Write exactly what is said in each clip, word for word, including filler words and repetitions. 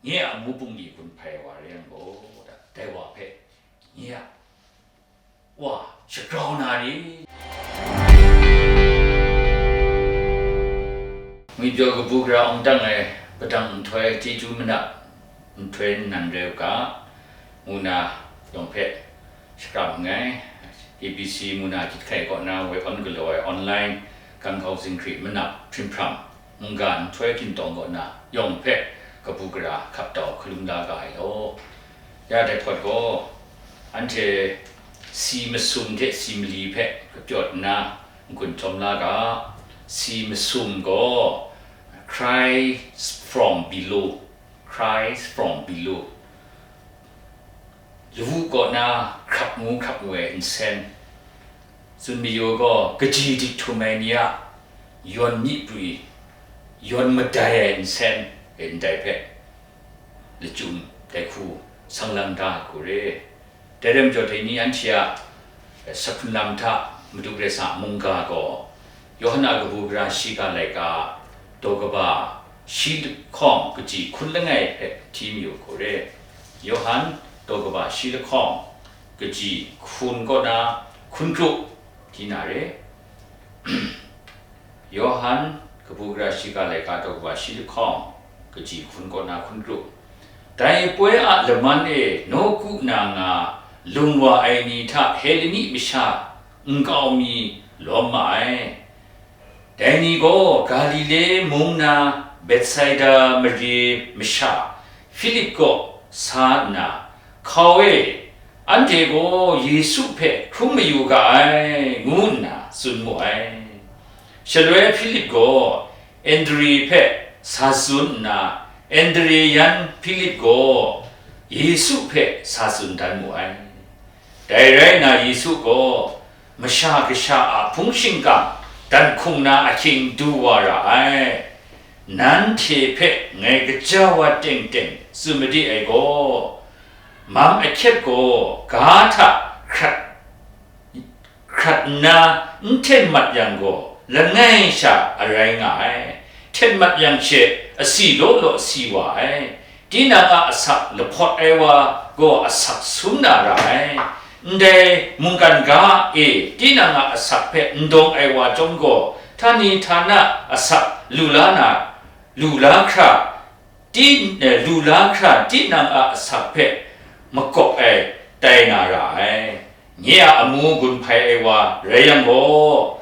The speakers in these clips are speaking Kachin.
nye a amu bungli gun hpai wa rai yang gaw, dai wa hpe nye a Wa, shagrau na ni? Ngwipyaw kabu gara awng dang ai padang nhtoi chyeju manap nhtoi nnan rai u ga, ngu na yawng hpe shakram nngai. A B C ngu na jahkai kaw na woi awn galaw ai online Ganhkau Zinghkri manap hprim hpram mungga nhtoi gintawng kaw na yawng hpe kabu gara hkap tau hkalum la ga ai law. Ya dai hpawt gaw, anhte si masum hte si mali hpe kapyawt nna n-gun chyawm la ga, si masum gaw, Christ from below, Christ from below, lawu kaw na hkrap ngu hkrap ngu ai nsen, tsun mayu gaw, kaji dik htum ai ni a yawn myi prwi, yawn madai ai nsen, ndai hpe lachyum dai hku sang lang da ai hku re. Dai rai majaw, dai ni anhte a, eh, sahpun lam hta Madu Karai Kasang a mungga gaw, Yawhan a kabu gara shiga laika daw kaba shi lahkawng kaji hkun langai hpe hti mayu hku re. Yawhan daw kaba shi lahkawng kaji hkun kaw na hkun kru hti na re. Yawhan kabu gara shiga laika daw kaba shi lahkawng kaji hkun kaw na hkun kru. Dai poi a laman e nawku na nga lung wa ai ni hta Heleni masha nkau mi lawm ma ai. Dai ni gaw Galile mung na Betsaida mare masha Hpilip kaw sa nna, "Hkau e, anhte gaw Yesu hpe hkrum mayu ga ai," ngu nna tsun mu ai. Shaloi Hpilip gaw Andre hpe sa tsun nna, Andre yan Hpilip gaw Yesu hpe sa tsun dan mu ai. Dai rai nna, Yesu gaw, "Masha Kasha a hpung shingkang dan hkung na ahkying du wa ra ai. Nanhte hpe ngai kaja wa teng teng tsun made ai gaw, mam ahkyep gaw ga hta hkrat, hkrat nna n hten mat yang gaw, langai sha arai nga ai. Hten mat yang she, asi law law si wa ai. Tinang a asak lahpawt ai wa gaw asak sum na ra ai. Ndai mungkan ga e tinang a asak hpe n dawng ai wa chyawm gaw, htani htana asak lu la na, lu la hkra, ti-, eh, lu la hkra tinang a asak hpe makawp ai tai na ra ai. Nye a amu gun hpai ai wa rai yang gaw,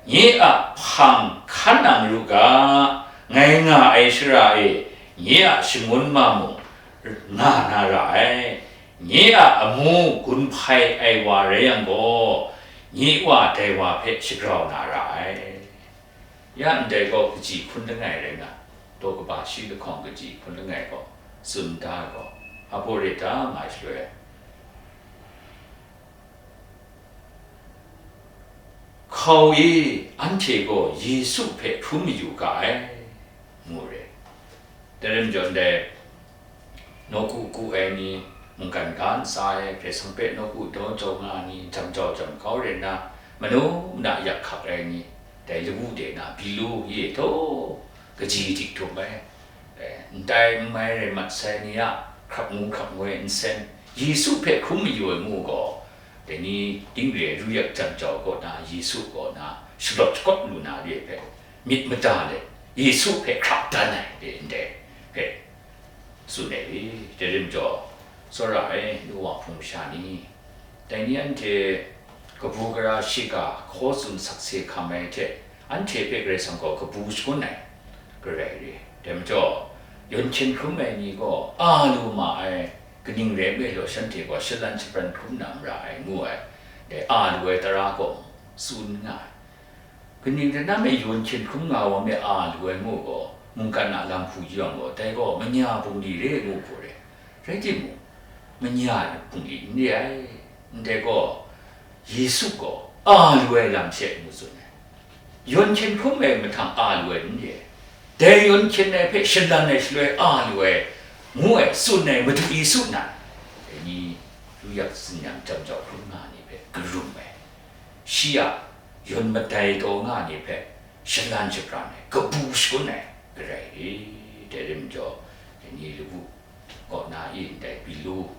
nye a hpang hkan nang ru ga, ngai nga ai shara e nye a shangun ma mung nga na ra ai. Nye a amu gun hpai ai wa rai yang gaw, nye Wa dai wa hpe shagrau na ra ai. Ya ndai gaw kaji hkun langai rai nga, daw kaba shi lahkawng kaji hkun langai gaw tsun da ai gaw, hpa baw re ta nga ai shaloi, "Hkau e, anhte gaw Yesu hpe hkrum mayu ga ai," ngu re. Dai rai majaw, ndai nawku ku ai ni, mungkan ga ntsa ai, Karai Kasang hpe nawku daw jau nga ai ni, jam jau jam kau rai nna, manu mana yak hkak ai ni, dai lawu de na, Bilu ye taw, kaji dik htum ai, eh, n tai n mai rai mat sai ni a hkrap ngu hkrap ngoi nsen, Yesu hpe hkrum mayu ai ngu gaw, dai ni dingre ru yak jam jau kaw na, Yesu kaw na shalawt shakawt lu na re hpe, myit mada let, Yesu hpe hkrap dan ai de ndai hpe tsun ai, dai rai majaw, tsawra ai nu wa hpung masha ni, dai ni anhte kabu gara shiga hkaw tsun sakse hkam ai hte, anhte hpe Karai Kasang gaw kabu shangun ai, garai re. Dai majaw, yawn hkyen hkrum ai ni gaw a lu ma ai, kaning rai nme law, shanhte gaw shalan shabran hkrum na mara ai, ngu ai, dai a lu ai tara gaw tsun nga ai. Kaning rai nme yawn hkyen hkrum nga wa me a lu ai ngu gaw, mungkan a lam hku yu yang gaw, dai gaw manya bungli re ngu hku re. Rai timung, manya bungli n re ai. Ndai gaw, Yesu gaw a lu ai lam she ngu tsun ai. Yawn hkyen hkrum ai mahtang a lu ai n re ai. Dai yawn hkyen ai hpe shalan ai shaloi a lu ai, ngu ai, tsun ai Madu Yesu nan, dai ni ru yak tsin yang jam jau hkrum nga ni hpe karum ai. Shi a yawn madai taw nga ni hpe shalan shabran ai, kabu shangun ai, garai re. Dai rai majaw, dai ni lawu I ndai Below,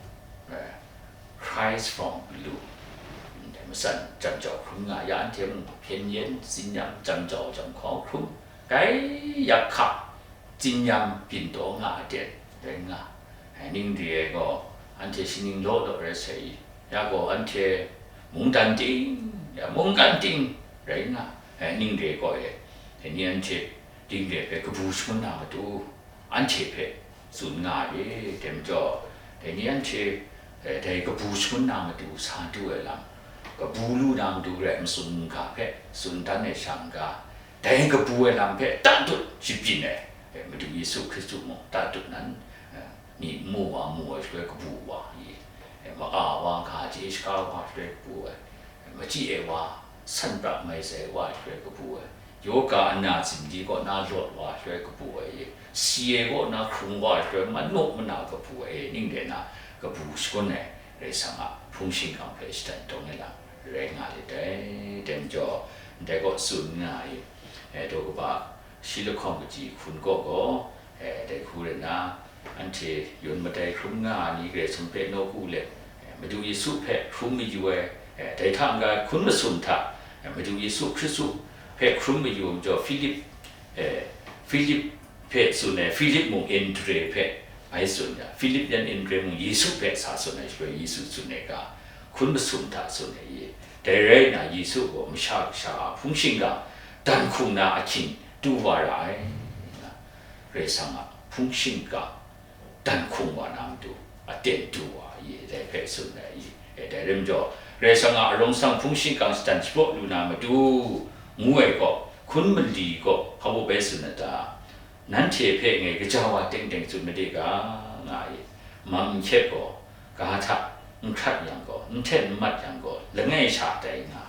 eh, Christ from Below, ndai matsan jam jau hkrum nga ya, anhte mung hpyen yen, tsin-yam, jam jau jam hkau hkrum, grai yak hka, tsin-yam byin taw nga ai ten rai nga ai. Ning re ai gaw, anhte shaning law law rai sai i, ya gaw anhte mungdan ting, ya mungkan ting rai nga ai. Ning re gaw e, dai ni anhte ding re hpe kabu shangun na matu, anhte hpe tsun nga ai. Dai majaw, dai ni anhte, eh, dai kabu shangun na matu sa du ai lam, kabu lu na matu rai masum ga hpe tsun dan ai sha n-ga, dai kabu ai lam hpe tatut shabyin ai, eh, Madu Yesu Hkristu mung tatut nan, eh, myi n mu wa mu ai shaloi kabu wa i, eh, ma-a wa, ga je shaga wa shaloi kabu ai, eh, machyi ai wa, san pra mai sai wa shaloi kabu ai, yoga ana zimli kaw na lawt wa shaloi kabu ai, si ai kaw na hkrung wa shaloi manu mana kabu ai, ning de na kabu shangun ai Karai Kasang a hpung shingkang hpe shadan dawng ai lam rai nga let ai. Dai majaw, ndai kaw tsun nga ai, eh, daw kaba shi lahkawng kaji hkun kaw gaw, eh, dai hku rai nna, anhte yawn madai hkrum nga ai ni Karai Kasang hpe nawku let, eh, Madu Yesu hpe hkrum mayu ai, eh, dai hta n-ga hkun masum hta, eh, Madu Yesu Hkristu hpe hkrum mayu ai majaw, Filip, eh, Filip hpe tsun ai, Filip mung Andre hpe bai tsun ya, Filip yan Andre mung Yesu hpe sa tsun ai shaloi, Yesu tsun ai ga, hkun masum hta tsun ai i, dai rai nna, Yesu gaw masha kasha a hpung shingkang dan hkung na ahkying du wa ra ai, nga, Karai Kasang a hpung shingkang dan hkung wa na matu aten du wa ai, dai hpe tsun ai i. E, dai rai majaw, Karai Kasang a arawng sang hpung shingkang shadan shapraw lu na matu, ngu ai gaw, hkun mali gaw hpa baw bai tsun na ta? Nanhte hpe ngai gaja wa teng teng tsun made ga, nga ai. Mang n hkyet gaw, ga hta n hkrat yang gaw, n hten n mat yang gaw, langai sha tai nga.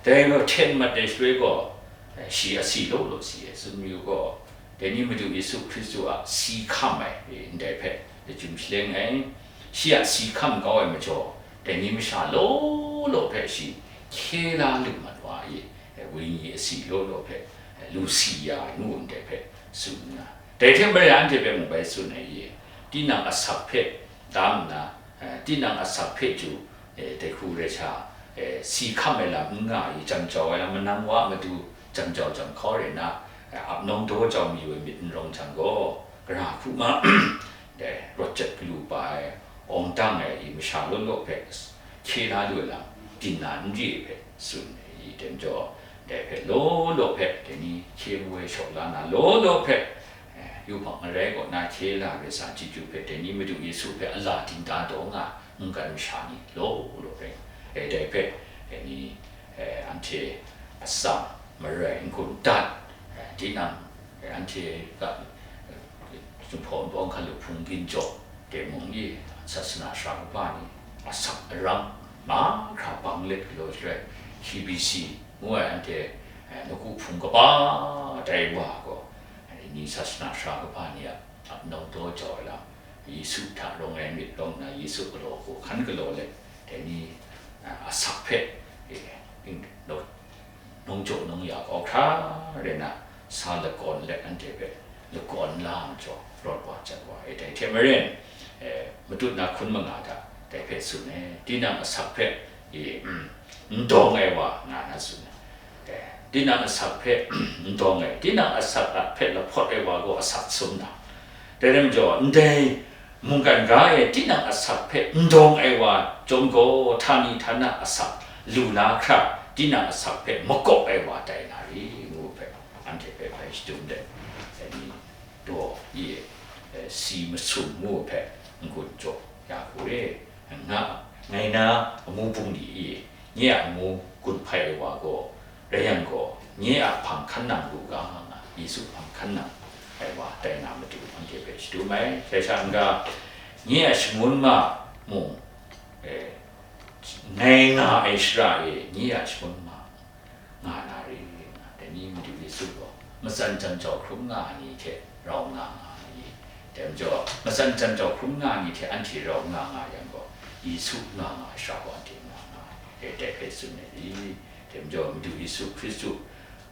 Dai gaw hten mat ai shaloi gaw, eh, shi a si law law si ai, tsun mayu gaw, dai ni Madu Yesu Hkristu a si hkam ai, eh, ndai hpe lachyum shaleng ai. Shi a si hkam kau ai majaw, dai ni masha law law hpe shi hkye la lu mat wa ai, eh, wenyi asi law law hpe, eh, lu si ya ai ngu ndai hpe tsun nga. Dai hte maren anhte hpe mung bai tsun ai, tinang asak hpe tam nna, eh, tinang asak hpe chyu, eh, dai hku rai sha, eh, si hkam ai lam n nga i, jam jau ai lam manang wa a matu jam jau jam hkau rai nna, eh, ap nawng daw jau mayu ai myit n rawng jang gaw, gara hku ma, dai rawt jat galu pa ai, awng dang ai i masha law law hpe hkye la lu ai lam, din na n re ai hpe tsun ai i, dai majaw, dai hpe law law hpe dai ni hkye mu ai shaw la na, law law hpe, eh, yubak marai kaw na hkye la ai sa chyeju hpe dai ni Madu Yesu hpe a la dingda taw nga mungkan masha ni law law rai. Eh, dai hpe, dai ni, eh, anhte atsam marai n-gun dat, eh, tinang, eh, anhte a, eh, Jinghpaw Wunpawng hkalup hpung ginjaw de mung ni, sasana sara kaba ni, asak arang mahkra bang let galaw shaloi, K B C ngu ai anhte, eh, nawku hpung kaba tai wa gaw, eh, ni sasana sara kaba ni a ap nawng daw jau ai lam, Yesu hta rawng ai myit rawng nna, Yesu galaw hku hkan galaw let, dai ni, eh, asak hpe, eh, ning, nawng jaw nawng ya kau hkra rai nna, sa lakawn let anhte hpe lakawn la ai majaw, rawt wa jat wa ai. Dai hte maren, eh, matut na hkun manga hta dai hpe tsun ai, tinang asak hpe, e, mm, n dawng ai wa nga na tsun ai. Eh, tinang asak hpe n dawng ai, tinang asak a hpe lahpawt ai wa gaw asak sum na. Dai rai majaw, ndai mungkan ga e tinang asak hpe n dawng ai wa chyawm gaw, htani htana asak lu na hkra, tinang asak hpe makawp ai wa tai na ri, ngu hpe, anhte hpe bai shadum let, dai ni daw i, eh, si masum ngu hpe n-gun jaw ya hku re, nga, ngai na amu bungli i, nye a amu gun hpai ai wa gaw, rai yang gaw, nye a hpang hkan nang lu ga, nga, Yesu hpang hkan nang ai wa tai na matu anhte hpe shadum ai. Dai sha n-ga, nye a shangun ma mung, eh, ngai nga ai shara e nye a shangun ma nga na ri, nga, dai ni Madu Yesu gaw matsan jan jau hkrum nga ai ni hte rau nga nga ai, dai majaw, matsan jan jau hkrum nga ai ni hte anhte rau nga nga yang gaw, Yesu nga nga ai shara gaw anhte nga nga ai, dai hpe tsun ai i? Dai majaw, Madu Yesu Hkristu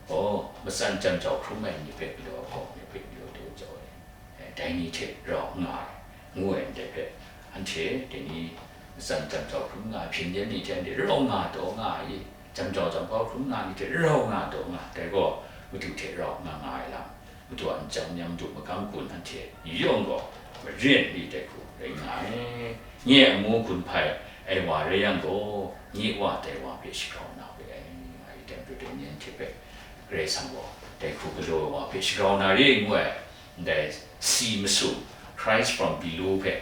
gaw matsan jan jau hkrum ai ni hpe galaw, hkawk ni hpe galaw daw jau ai, dai ni hte rau nga ai, ngu ai ndai hpe hte, dai ni matsan jam jau hkrum nga ai, hpyen yen ni hte anhte rau nga taw nga ai, jam jau jam kau hkrum nga ai ni hte rau nga taw nga ai, dai gaw Madu hte rau nga nga ai lam, Madu a nchyang nyam du magam gun anhte yawng gaw maren li dai hku rai nga ai. Nye a ngu gun hpai ai wa rai yang gaw, nye Wa dai wa hpe shagrau na we ai, nga ai. Dai majaw dai ni anhte hpe Karai Kasang gaw dai hku galaw ai wa hpe shagrau na re ngu ai, ndai si masum, Christ from below hpe,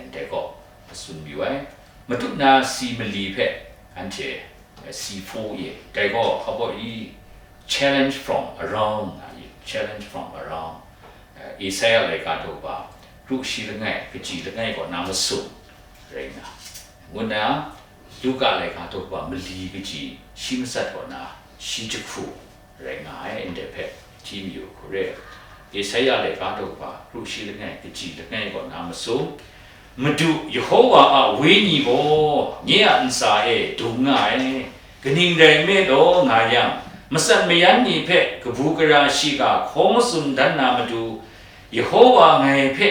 ndai gaw, a tsun mayu ai. Matut na si mali hpe anhte, eh, si four e, dai gaw hpa baw i, challenge from around, nga i, challenge from around. Eh, Isaya laika daw kaba, kru shi langai, kaji langai kaw na masum rai nga, ngu nna, Luka laika daw kaba, mali kaji shi matsat kaw na shi jahku rai nga ai, ndai hpe hti mayu hku re. Isaya laika daw kaba, kru shi langai, kaji langai kaw na masum, Madu Yehowa a Wenyi gaw nye a ntsa e dung nga ai. Kaning rai nme law nga yang, matsan mayan ni hpe kabu gara shiga hkaw tsun dan na matu, Yehowa ngai hpe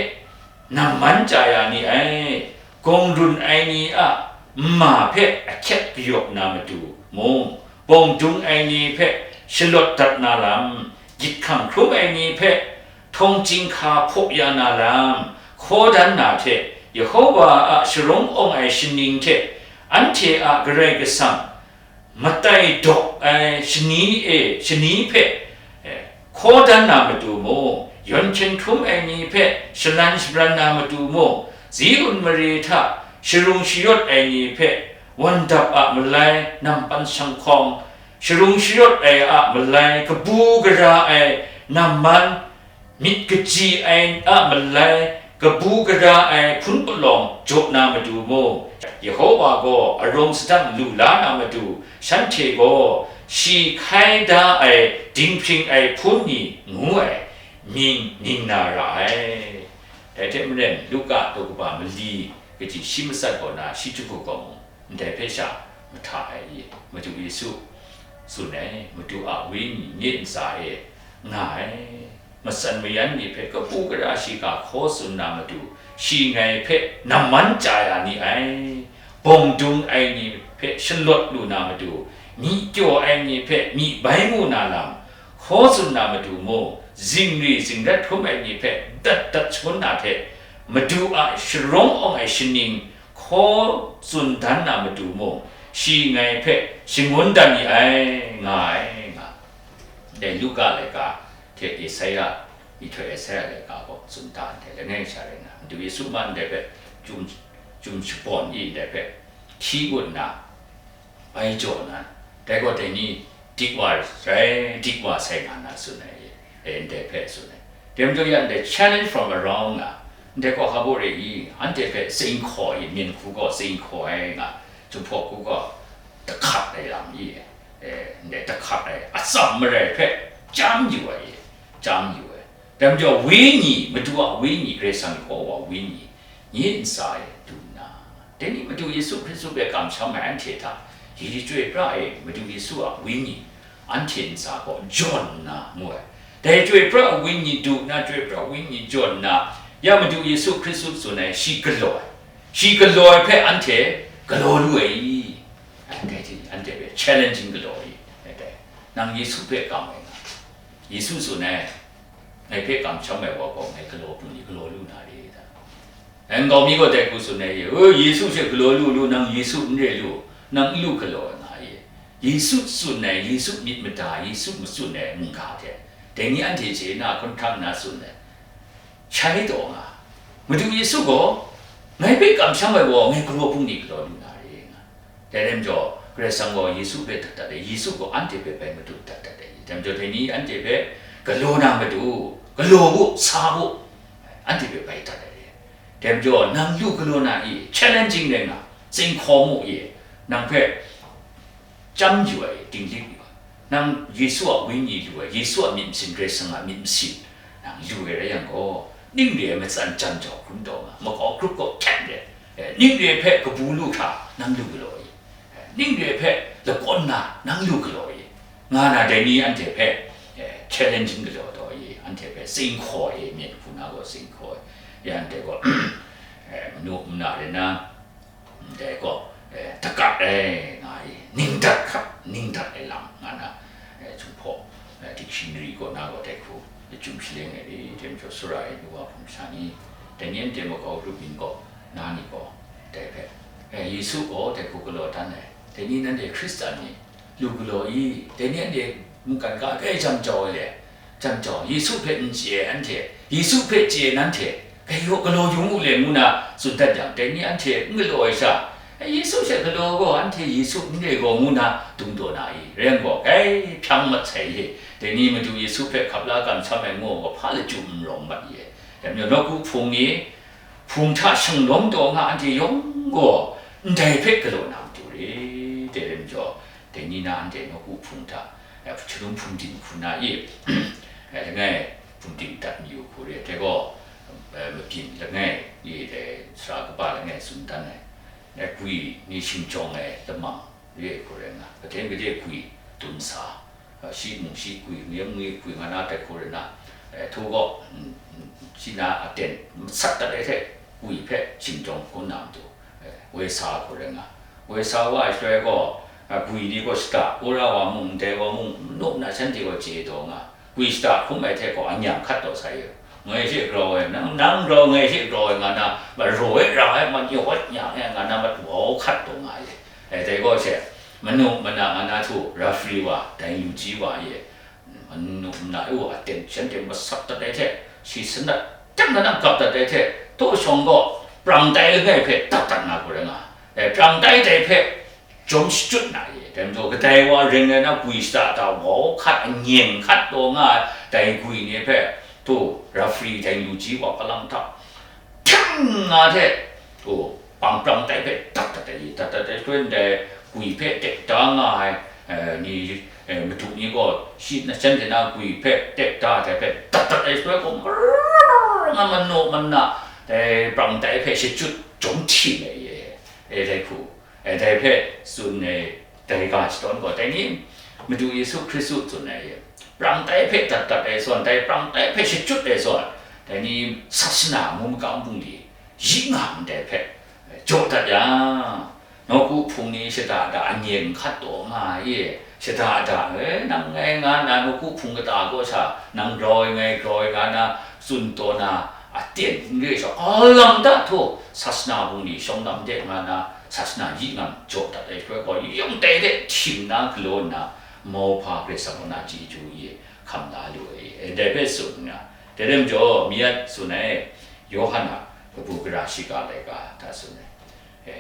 namman chya ya ni ai. Gawng run ai ni a nma hpe ahkyep kayawp na matu mung, bawng dung ai ni hpe shalawt dat na lam, gyit hkang hkrum ai ni hpe htawng chyinghka hpaw ya na lam, hkaw dan na hte Yehowa a sharawng awng ai shaning hte anhte a Karai Kasang matai dawk ai shani e, shani hpe, eh, hkaw dan na matu mung, yawn hkyen hkrum ai ni hpe shalan shabran na matu mung, Ziun mare hta sharung shayawt ai ni hpe wandap a malai nampan sanghkawng, sharung shayawt ai a malai kabu gara ai namman, myit kaji ai a malai kabu gara ai hpun palawng jaw na matu mung, Yehowa gaw arawng sadang lu la na matu, shanhte gaw shi hkai da ai dinghpring ai hpun ni ngu ai mying ning na ra ai. Dai hte maren, Luka daw kaba mali kaji shi matsat kaw na shi jahku kaw mung, ndai hpe sha mahta ai i? Madu Yesu tsun ai, Madu a Wenyi nye ntsa e nga ai. Matsan mayan ni hpe kabu gara shiga hkaw tsun na matu, shi ngai hpe namman chya ya ni ai. Bawng dung ai ni hpe shalawt lu na matu, myi kyaw ai ni hpe myi bai mu na lam, hkaw tsun na matu mung, zingri zingrat hkrum ai ni hpe dat dat shangun na hte, Madu a sharawng awng ai shaning hkaw tsun dan na matu mung, shi ngai hpe shangun dan ni ai, nga ai, nga. Dai Luka laika hte Isaya, myihtoi Isaya laika gaw tsun da ndai langai sha rai nna, Madu Yesu ma ndai hpe chyum, chyum shabawn i, ndai hpe hti ngut nna, bai jaw na, dai gaw dai ni dik wa rai, dik wa sai nga na tsun ai, e, ndai hpe tsun ai. Dai majaw ya ndai challenge from around nga, ndai gaw hpa baw re i, anhte hpe seng hkaw i, myen hku gaw seng hkaw ai nga, Jinghpaw hku gaw dahkat ai lam i, e, ndai dahkat ai atsam marai hpe chyam yu ai i, chyam yu ai. Dai majaw, Wenyi, Madu a Wenyi, Karai Kasang Yehowa Wenyi, nye ntsa e du nna, dai ni Madu Yesu Hkristu hpe kamsham ai anhte hta, Chyoi pra e Madu Yesu a Wenyi anhte ntsa gaw jawn nna mu ai. Dai Chyoi pra Wenyi du nna, Chyoi pra Wenyi jawn nna, ya Madu Yesu Hkristu tsun ai, shi galaw ai. Shi galaw ai hpe anhte galaw lu ai i? Dai hte anhte hpe challenging galaw ai. Dai, nang Yesu hpe kam ai nga, Yesu tsun ai, ngai hpe kamsham ai wa gaw, ngai galaw bungli galaw lu na re ta? Ngai nkau mi gaw dai hku tsun ai, e, Yesu she galaw lu lu, nang Yesu n re lu, nang n lu galaw ai nga e? Yesu tsun ai, Yesu myit mada, Yesu matsun ai mungga hte, dai ni anhte chye na hkun hkam nna tsun ai, shai taw nga. Madu Yesu gaw, ngai hpe kamsham ai wa gaw, ngai galaw bungli galaw lu na re nga. Dai rai majaw, Karai Kasang gaw Yesu hpe dat dat ai, Yesu gaw anhte hpe bai madu dat dat ai. Dai majaw, dai ni anhte hpe galaw na matu, galaw u, sa u, anhte hpe bai dat ai. Dai majaw, nang lu galaw na i? Challenging rai nga, seng hkaw mu i? Nang hpe chyam yu ai, dinglik yu ai. Nang Yesu a Wenyi lu ai, Yesu a myit masin, Karai Kasang a myit masin, nang lu ai rai yang gaw, ning re ai matsan jan jau hkrum taw nga, makau grup gaw hkyen re, e, ning re ai hpe kabu lu hkra nang lu galaw i? E, ning re ai hpe lakawn na nang lu galaw i? Nga na dai ni anhte hpe, e, challenging galaw taw i? Anhte hpe seng hkaw e, myit hku na gaw seng hkaw e, ya anhte gaw, e, manu mana rai nna, Tsawra e, nu wa hpung sha ni, dai ni anhte makau grup yin gaw, na ni gaw, dai hpe, e, Yesu gaw dai hku galaw dan ai, dai ni nanhte Hkristan ni, lu galaw i, dai ni anhte mungkan ga hpe jam jau ai le, jam jau, Yesu hpe n chye ai anhte, Yesu hpe chye ai nanhte, galaw, galaw yu mu le, ngu na tsun dat yang, dai ni anhte n galaw ai sha, Yesu she galaw gaw, anhte Yesu n re gaw, ngu na dung taw na i? Rai yang gaw, kai hpyang mat sai hte, dai ni Madu Yesu hpe hkap la kamsham ai ngaw gaw, hpa lachyum n rawng mat ye. Dai majaw, nawku hpung ni, hpung hta shanglawm taw nga anhte yawng gaw, ndai hpe galaw na matu re, dai rai majaw, dai ni na anhte nawku hpung hta, e, Hpacharum hpung din hku na i, e, langai hpung din dat mayu hku re, dai gaw, e, mabyin langai i, dai sara kaba langai tsun dan ai, e, gwi ni shingjawng ai lamang re ai hku rai nga, katen gade gwi dum sa, e, shi mung shi gwi, ngu yang ngu gwi nga na dai hku rai na, e, htu gaw, mm, mm, shi na aten masat dat ai hte gwi hpe shingjawng hkun na matu, e, woi sa ai hku rai nga, woi sa wa ai shaloi gaw, e, gwi ni gaw shada, wora wa mung, ndai wa mung, manu na shanhte gaw chye taw nga, gwi shada hkrum ai hte gaw anyang hkat taw sai, ngai hte grau ai, nang, nang grau ngai hte grau ai, nga na, maraw e ra ai, manyawt nyang e, nga na, matu hkat taw nga ai. E, dai gaw she, manu mana nga na htu, referee wa, dai lu ji wa e, manu mana e wa aten shanhte masat dat ai hte, shi sanat, teng na nang gap dat ai hte, taw shawng gaw, prang tai langai hpe dat dat na hku rai nga, e, prang tai dai hpe, jawm shachyut na ye, dai majaw, kadai wa ring ai na gwi shada hta wau hkat, anyeng hkat taw nga ai, dai gwi ni hpe, htu, referee dai lu ji wa hpalang hta, hpyang nga hte, htu, pang prang tai hpe dat dat ai, dat dat ai shaloi ndai gwi hpe tek da nga ai, e, ni, e, madu ni gaw, shi na shanhte na gwi hpe tek da ai hpe dat dat ai shaloi gaw, mara nga manu mana, dai prang tai hpe shachyut jawm htim ai ye, e, dai hku. E, dai hpe tsun ai, dai ga shadawn gaw, dai ni, Madu Yesu Hkristu tsun ai, prang tai hpe dat dat ai zawn, dai prang tai hpe shachyut ai zawn, dai ni sasana ngu makam bungli, yi nga ndai hpe, e, jaw dat yang, nawku hpung ni shada da anyeng hkat taw nga ai, shada da, e, nang ngai nga na nawku hpung kata kaw sha, nang grau ai ngai grau ai nga na tsun taw na, aten n re ai sha, alang da htaw, sasana bungli shawng lam de nga na, sasana yi ngam jaw dat ai hpe gaw, yawng dai de htim na galaw nna, mauhpa Karai Kasang kaw na chyeju e hkam la lu ai, e, dai hpe tsun nga. Dai rai majaw, mi a tsun ai, Yawhan a kabu gara shiga laika hta tsun ai, e,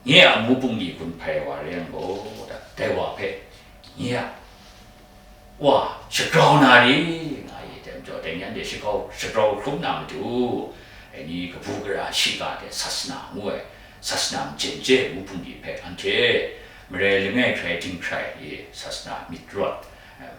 nye a amu bungli gun hpai wa rai yang gaw, dai wa hpe, nye a Wa, shagrau na re, nga ye, dai majaw, dai ni anhte shagrau, shagrau hkrum na matu, dai ni kabu gara shiga hte sasana ngu ai, sasana majen je ngu hpung ni hpe anhte marai langai hkrai dinghkrai e sasana myit rawt, eh,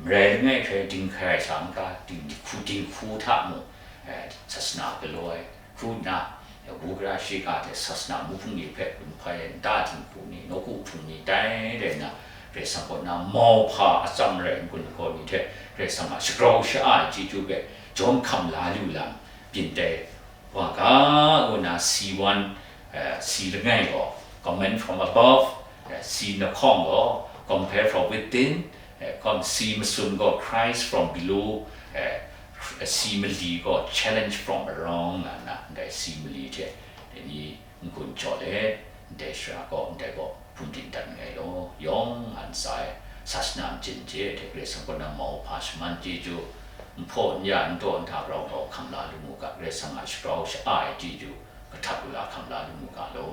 marai langai hkrai dinghkrai sha n-ga, dinghku, dinghku hta mung, eh, sasana galaw ai, hku nna, kabu gara shiga hte sasana muhpung ni hpe gun hpai ai nta dinghku ni, nawku hpung ni tai rai nna, Karai Kasang kaw na mauhpa atsam rai n-gun ai ni hte Karai Kasang a shagrau sha-a ai chyeju hpe jawm hkam la lu lam, byin tai wa ga, ngu nna C one, eh, C langai gaw, comment from above, eh, C lahkawng gaw, compare from within, eh, C masun gaw, Christ from below, eh, C mali gaw, challenge from around, nga nna, ndai C mali hte, dai ni n-gun jaw let, ndai sara gaw, ndai gaw, hpung din dat nngai law, yawng a ntsa e, sasana majen je hte Karai Kasang kaw na mauhpa shaman chyeju, nhpaw n-ya, n taw n hta grau grau hkam la lu mu ga, Karai Kasang a shagrau sha-a ai chyeju, kahtap lu la hkam la lu mu ga law,